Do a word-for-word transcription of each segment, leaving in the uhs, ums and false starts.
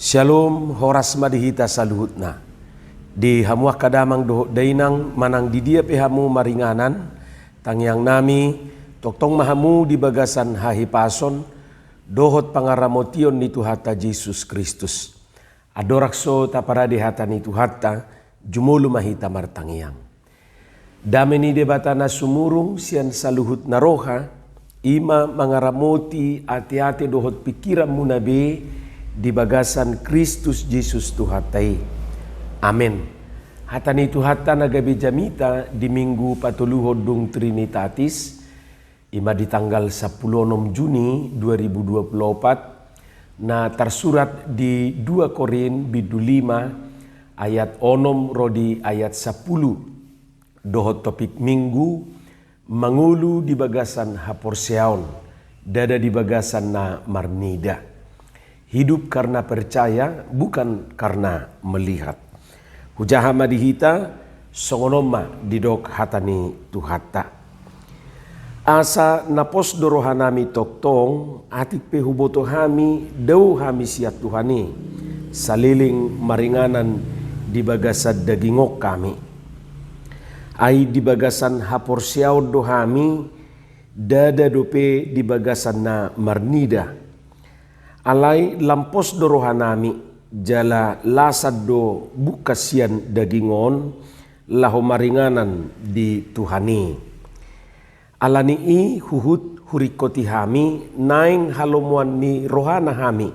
Syalom, horas ma di hita saluhutna. Di hamu angka damang dohot dainang, manang di dia pe hamu maringanan, tangiang nami, tongtong ma hamu di bagasan hahipason dohot pangaramotion ni Tuhanta Jesus Kristus. Andorang so taparade hata ni Tuhanta, jumolo ma hita martangiang. Dame ni Debata na sumurung sian saluhut na roha, i ma mangaramoti ateate dohot pingkiranmuna be di bagasan Kristus Jesus Tuhanta i. Amen. Hata ni Tuhanta na gabe jamita di Minggu patoluhon dung Trinitatis, i ma di tanggal sampulu onom Juni dua ribu dua pulu opat, na tarsurat di dua Korint bindu lima ayat onom ro di ayat sampulu, dohot topik Minggu, mangolu di bagasan haporseaon, ndada di bagasan na marnida. Hidup karena percaya, bukan karena melihat. Hujaha ma di hita, songon on ma didok hata ni Tuhanta. Asa na pos do rohanami tongtong, atik pe huboto hami, dao hami sian Tuhan i, saleleng maringanan di bagasan daging on hami. Ai di bagasan haporseaon do hami, ndada dope di bagasan na marnida. Alai lam pos do rohanami, jala lasan do bungkas sian daging on, laho maringanan di Tuhan i. Ala ni i huhut huringkoti hami, naeng halomoan ni rohana hami,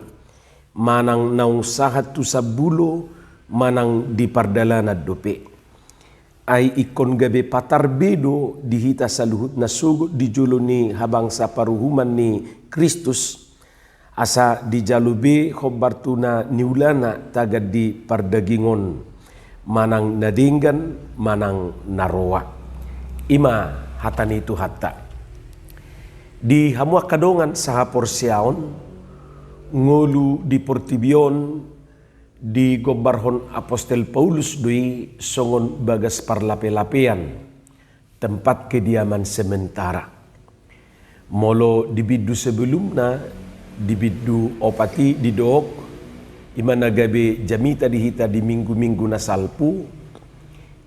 manang naung sahat tu sambulo, manang di pardalanan dope. Ai ingkon gabe patar be do di hita saluhut na sogot di jolo ni habangsa paruhuman ni Kristus, asa dijalo be hombar tu na niulana tagan di pardagingon, manang na denggan, manang na roa. I ma hata ni Tuhanta. Di hamu angka dongan sahaporseaon, ngolu di portibi on, digombarhon apostel Paulus do i songon bagas parlape-lapean, tempat kediaman sementara. Molo di bindu sebelumna, di bindu opat i didok, i ma na gabe jamita di hita di minggu-minggu na salpu,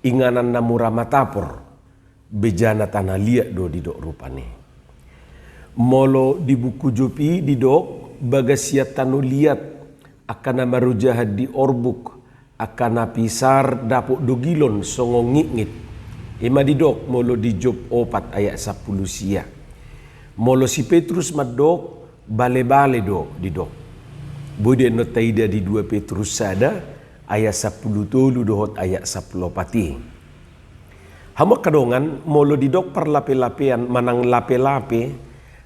inganan na mura matapor, bejana tano liat do didok rupani. Molo di buku Job i didok, bagas sian tano liat, angka na marojahan di orbuk, angka na pisar dapot dogilon songon ngitngit. I ma didok molo di Job opat ayat sampulu sia. Molo si Petrus mandok, bale-bale do didok. Boi do annon taida di dua Petrus sada ayat sampulu tolu dohot ayat sampulu opat i. Hamu angka dongan, molo didok parlape-lapean manang lape-lape,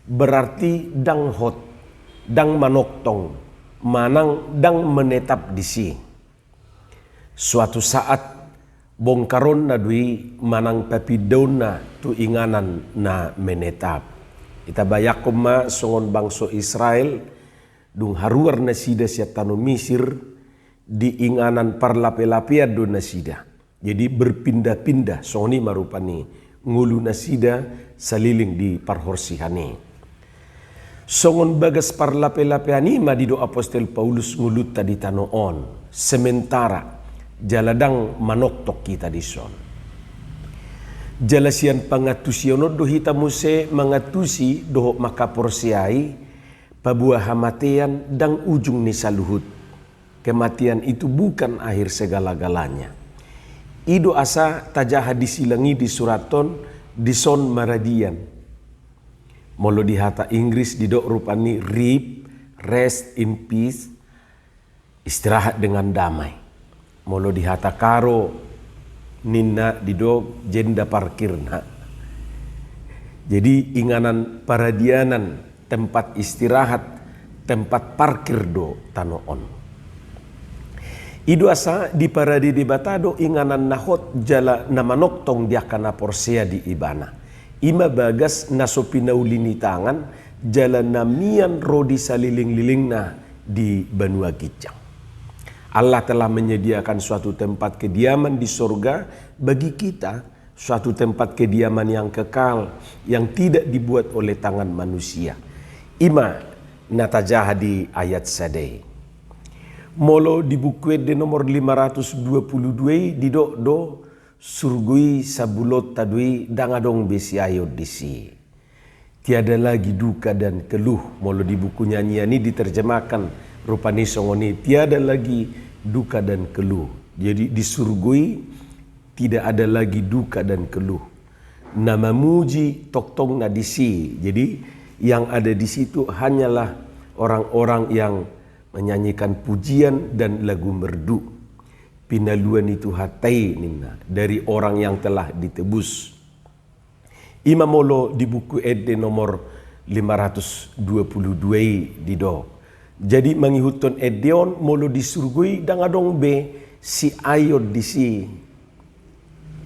berarti ndang hot, ndang manongtong, manang ndang menetap disi. Suatu saat bongkaronna do i manang papindaonna tu inganan na menetap. Ita bayangkon ma songon bangso Israel, dung haruar nasida sian tano Misir, di inganan parlape-lapean do nasida. Jadi berpindah-pindah, songon i ma rupani ngolu nasida saleleng di parhorsihan i. Songon bagas parlape-lapean i ma didok apostel Paulus ngolunta di tano on, sementara, jala ndang manongtong hita dison. Jala sian pangantusion on do hita muse mangantusi dohot mangkaporseai, paboa hamatean ndang ujung ni saluhut. Kematian itu bukan akhir segala-galanya. I do asa tajaha di silang i disurathon dison maradian. Molo di hata Inggris didok rupani R I P, rest in peace, istirahat dengan damai. Molo di hata Karo ninna didok jenda parkirna. Jadi inganan paradianan, tempat istirahat, tempat parkir do tano on. I do asa diparade Debata do inganan na hot jala na manongtong di angka na porsea di Ibana. I ma bagas na so pinauli ni tangan jala na mian ro di salelenglelengna di banua ginjang. Allah telah menyediakan suatu tempat kediaman di sorga bagi kita, suatu tempat kediaman yang kekal, yang tidak dibuat oleh tangan manusia. I ma na tajaha di ayat sada i. Molo di buku ende nomor lima ratus dua puluh dua i didok do, surgo i sabulonta do i, ndang adong be siaion disi. Tiada lagi duka dan keluh. Molo di buku nyanyian i diterjemahkan rupani songon i, tiada lagi duka dan keluh. Jadi di surgo i tidak ada lagi duka dan keluh. Na mamuji tongtong na disi. Jadi yang ada di situ hanyalah orang-orang yang menyanyikan pujian dan lagu merdu. Pinaluan i Tuhanta i ninna, dari orang yang telah ditebus. Ima molo di buku ende nomor lima ratus dua puluh dua i didok. Jadi mangihuthon ende on, molo di surgo i ndang adong be siaion disi.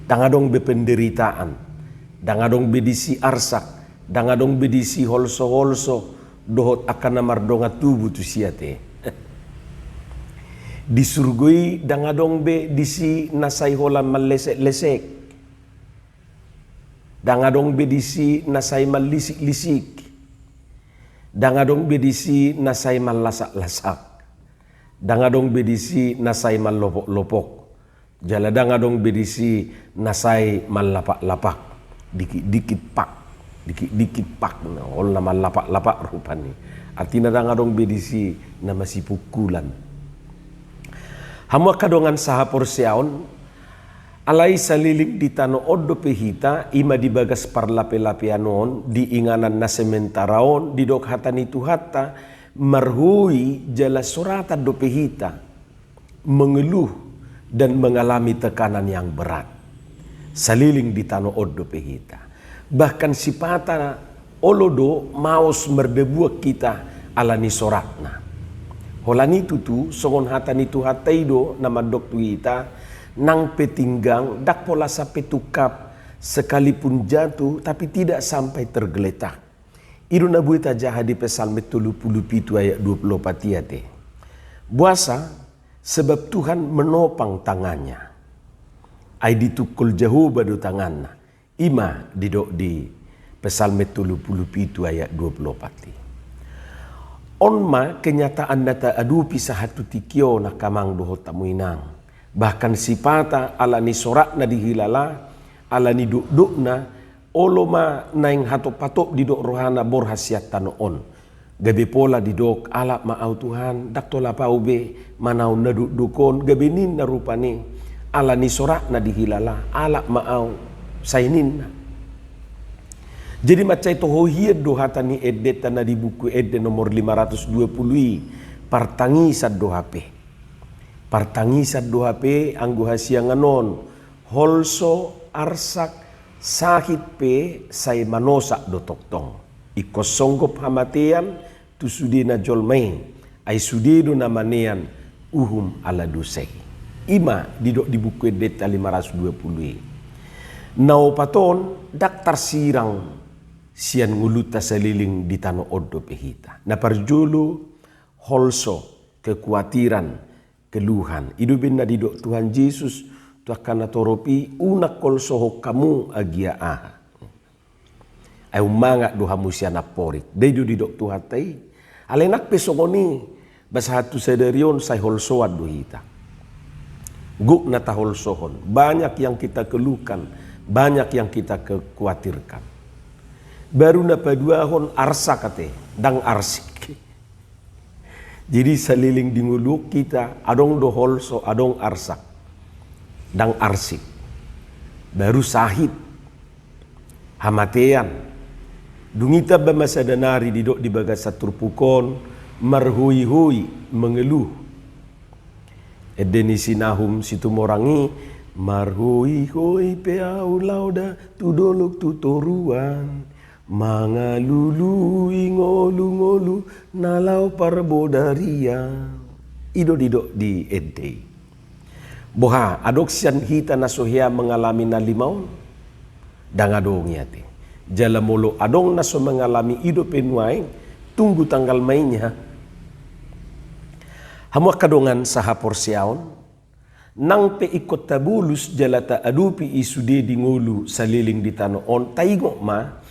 Ndang adong be penderitaan, ndang adong be disi arsak, ndang adong be disi holso-holso dohot angka na mardongan tubu tu si ate. Di surgo i ndang adong be disi na sai holan mallesek-lesek, ndang adong be disi na sai mallisik-lisik, ndang adong be disi na sai mallasak-lasak, ndang adong be disi na sai mallopok-lopok. Jala ndang adong be disi na sai mallapak-lapak, dikit-dikit pak, dikit-dikit pak, na ol na mallapak-lapak rupani. Artina ndang adong be disi na masipungkulan. Hamu angka dongan sahaporseaon, alai saliling di tano on dope hita, ima di bagas parlape-lapean on, di inganan na sementara on, didok hata ni Tuhanta, marhoi jala soratan dope hita mengeluh dan mengalami tekanan yang berat. Saliling di tano on dope hita. Bahkan sipata olo do maos mardabuan hita ala ni soratna. Holan i tutu, songon hata ni Tuhanta i do na mandok tu hita, nang pe tinggang, ndang pola sampe tungkap, sekalipun jatuh, tapi tidak sampai tergeletak. I do na boi tajaha di Psalmen tolu pulu pitu ayat dua pulu opat i ate. Boasa? Sebab Tuhan menopang tangannya. Ai ditungkol Jahowa do tanganna. Ima didok di Psalmen tolu pulu pitu ayat dua pulu opat i. On ma kenyataan na taadopi sahat tu tingki on angka amang dohot hamu inang. Bahkan sipata ala ni soratna dihilala, ala ni dokdokna, olo ma naeng hatop-hatop didok rohana borhat sian tano on. Gabe pola didok, alap ma au Tuhan, ndang tolap au be manaon na dokdok on, gabe ninna rupani, ala ni soratna dihilala, alap ma au, sai ninna. Jadi mansai toho hian do hata ni endenta na di buku ende nomor lima ratus dua pulu i, partangisan do hape. Partangisan do hape anggo hasiangan on, holso, arsak, sahit pe sai manosak do tongtong. Ingkon songgop hamatean tu sudena jolma i, ai sude do na manean uhum ala dosa i. Ima didok di buku endenta lima ratus dua pulu i. Na opat on ndang tarsirang sian ngolunta saliling di tano on dope hita. Na parjolo, holso, kekuatiran, keluhan. I do umbahen na didok Tuhan Jesus tu angka natorop i, unang holsohon hamu agia aha. Ai ummangat do hamu sian amporik. Ndai do didok Tuhanta i. Alai nang pe songon i, ba sahat tu sadari on sai holsoan do hita. Gok na taholsohon. Banyak yang kita keluhkan, banyak yang kita kekuatirkan. Baru na paduahon arsak ate, ndang arsik. Jadi saliling di ngolu hita, adong do holso, adong arsak. Ndang arsik. Baru sahit. Hamatean. Dung i tamba ma sada nari didok di bagasan turpuk on, marhoi-hoi, mengeluh. Ende ni si Nahum Situmorang i, marhoi-hoi pe au laho da tu dolok tu toruan, mangalului ngolu-ngolu na laho parbodarian. I do didok di ende i. Boha, adong sian hita na so hea mengalami na lima on? Ndang adong i ate. Jala molo adong na so mengalami i dope nuaeng, tunggu tanggal mainnya. Hamu angka dongan sahaporseaon, nang pe ingkon tabolus jala taadopi i sude di ngolu saliling di tano on, taingot ma,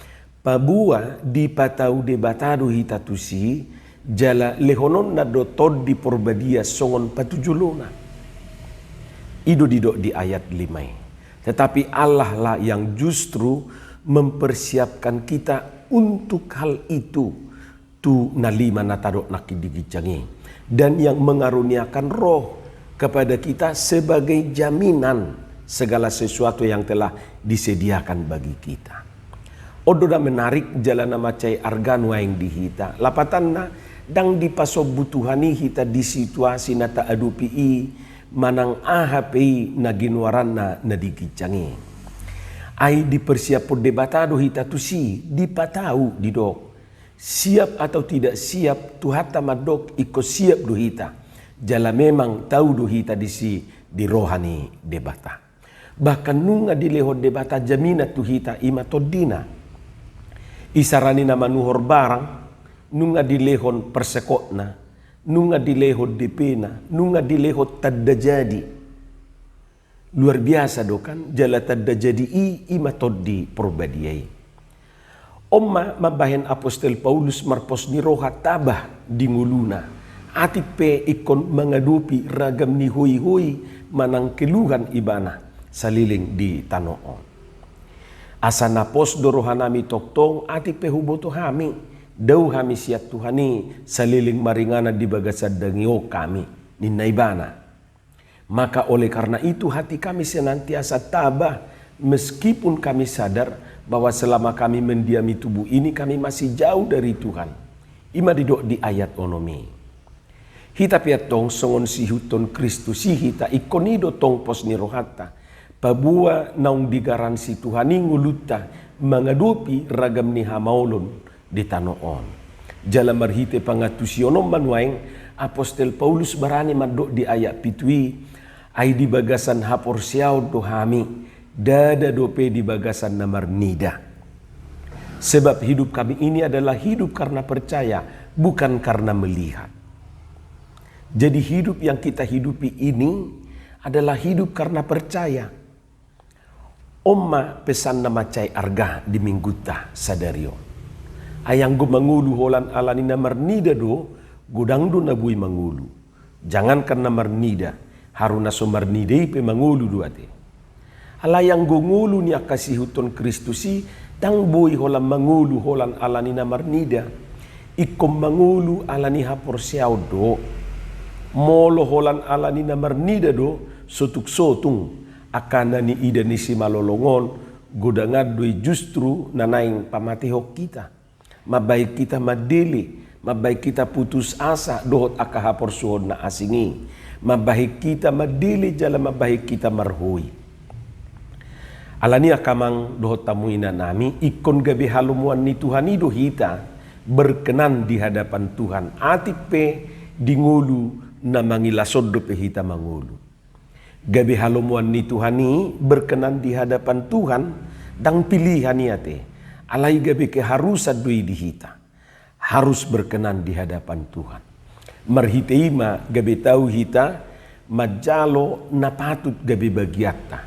paboa dipatau Debata do hita tusi, Jala lehononna do Tondi Porbadia songon patujolona. I do didok di ayat lima i. Tetapi Allah lah yang justru mempersiapkan kita untuk hal itu, tu na lima na tadok nangkin di ginjang i, dan yang mengaruniakan Roh kepada kita sebagai jaminan segala sesuatu yang telah disediakan bagi kita. On do na menarik jala na mansai arga nuaeng di hita. Lapatanna, ndang dipasombu Tuhan i hita di situasi na taadopi i manang aha pe i na ginoaranna na di ginjang i. Ai dipersiaphon Debata do hita tusi, dipatau didok. Siap atau tidak siap, Tuhanta mandok ingkon siap do hita. Jala memang tau do hita disi di roha ni Debata. Bahkan nunga dilehon Debata jaminan tu hita, i ma tondina. Isarani na manuhor barang, nunga dilehon persekotna, nunga dilehon D P-na, nunga dilehon tanda jadi. Luar biasa do kan, jala tanda jadi i, i ma Tondi Porbadia i. On ma mambahen Apostel Paulus marpos ni roha taba di ngoluna, atik pe ingkon mangadopi ragam ni hoihoi manang keluhan ibana saleleng di tano on. Asa na pos do rohanami tongtong, atik pe huboto hami, dao hami sian Tuhan i saleleng maringanan di bagasan daging on hami, ninna ibana. Maka oleh karena itu hati kami senantiasa tabah, meskipun kami sadar bahwa selama kami mendiami tubuh ini, kami masih jauh dari Tuhan. I ma didok di ayat onom i. Hita pe antong songon siihuthon Kristus i hita, ingkon i do tong pos ni rohanta. Paboa naung digaransi Tuhan i ngolunta mangadopi ragam ni hamaolon di tano on. Jala marhite pangantusion on ma nuaeng Apostel Paulus barani mandok di ayat pitu i, ai di bagasan haporseaon do hami, ndada dope di bagasan na marnida. Sebab hidup kami ini adalah hidup karena percaya, bukan karena melihat. Jadi hidup yang kita hidupi ini adalah hidup karena percaya. On ma pesan na mansai arga di minggunta sadari on. Ai anggo mangolu holan ala ni na marnida do, godang do na boi mangolu. Jangankan na marnida, haru na so marnida i pe mangolu do ate. Alai anggo ngolu ni angka siihuthon Kristus i, ndang boi holan mangolu holan ala ni na marnida. Ingkon mangolu ala ni haporseaon do. Molo holan ala ni na marnida do, sotung-sotung, angka na niida ni simalolong on, godangan do i justru na naeng pamatehon hita. Mambahen hita mandele, mambahen hita putus asa dohot angka haporsuhon na asing i. Mambahen hita mandele jala mambahen hita marhoi. Ala ni i angka amang dohot hamu inanami, ingkon gabe halomoan ni Tuhan i do hita, berkenan di hadapan Tuhan, atik pe di ngolu na mangilas on dope hita mangolu. Gabe halomoan ni Tuhan i, berkenan di hadapan Tuhan, ndang pilihan i ate. Alai gabe keharusan do i di hita. Harus berkenan di hadapan Tuhan. Marhite i ma gabe tau hita manjalo na patut gabe bagianta.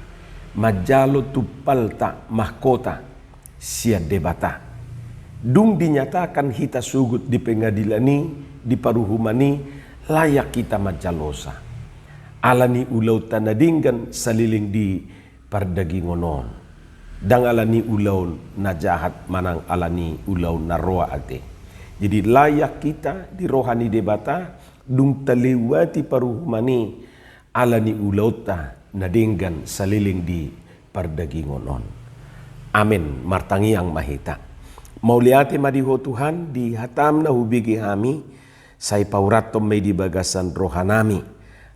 Manjalo tumpalta, mahkota sian Debata. Dung dinyatakan hita sogot di pengadilan i, di paruhuman i, layak hita manjalosa. Ala ni ulaonta na denggan saleleng di pardagingon on. Ndang ala ni ulaon na jahat manang ala ni ulaon na roa ate. Jadi layak hita di roha ni Debata, dung talewati paruhuman i, ala ni ulaonta na denggan saleleng di pardagingon on. Amen. Martangiang ma hita. Mauliate ma di Ho Tuhan, di hatam na hubege hami, sai paurathon ma i di bagasan rohanami,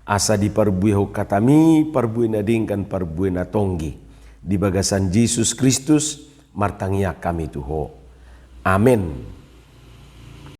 asa diparbuehon hatami parbue na denggan, parbue na tonggi. Di bagasan Jesus Kristus, martangiang hami tu Ho. Amen.